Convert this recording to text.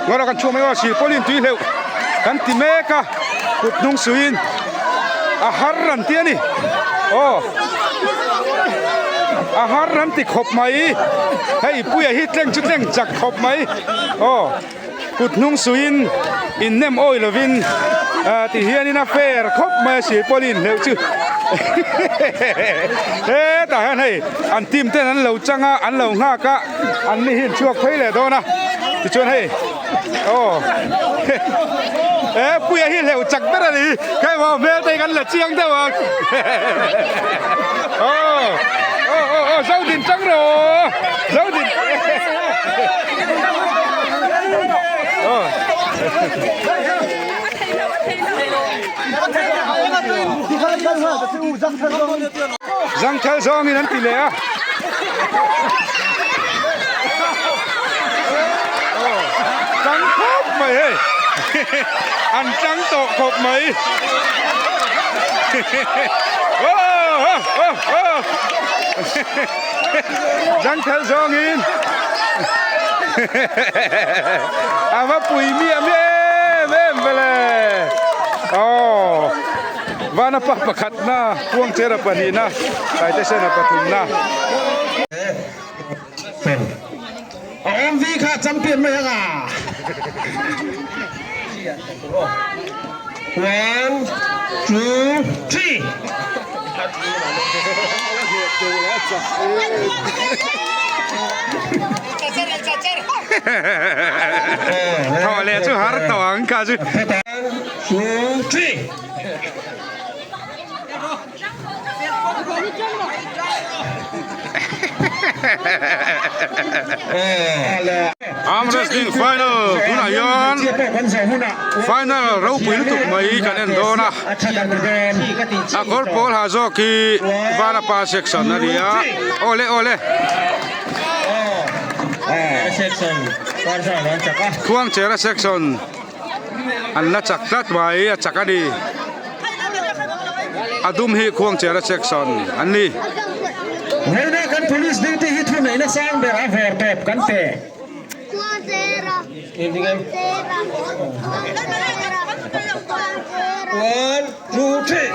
Ngaw kan chhuak mai aw silpawlin tui hleuh kan ti mek a kut hnung suiin a har an ti a ni aw a har an ti khawp mai hei puia hi tleng chu tleng chak khawp mai aw. Kut hnung suiin in nem awi lovin ti hianin a fair khawp mai a silpawlin hleuh chu hetah hian hei an team ten an lo chang a an lo nghak a an ni hi an chhuak phei leh dawn a tichuan hei aw he puia hi hleuh chak ber a ni hei maw hmel te hi kan la chiang deuh ang aw aw aw aw zodin chang rawh zodin. Zangthal zawngin an ti leh a. Tang khawp mai hei. An tang tawh khawp mai. Zangthal zawngin a va pui miah miah em em vele aw vana pa pakhat na kuang chera pahnihna taitesena pathumna. A awm vi kha champion mai ang a. One, two, three. Thawh leh chu har tawh ang kha chu. One, two, three. Arm wrestling final tunah hian final ropui lutuk mai kan en dawn a a kawr pawl ha zawk hi Vanapa section a ni a awle awle Khuangchera section. An la chak tlat mai a chak a ni. A dum hi Khuangchera section an ni. Vawiina kan police duty hi thuneihna sang ber a vawr tawp kan pe. One, two, three.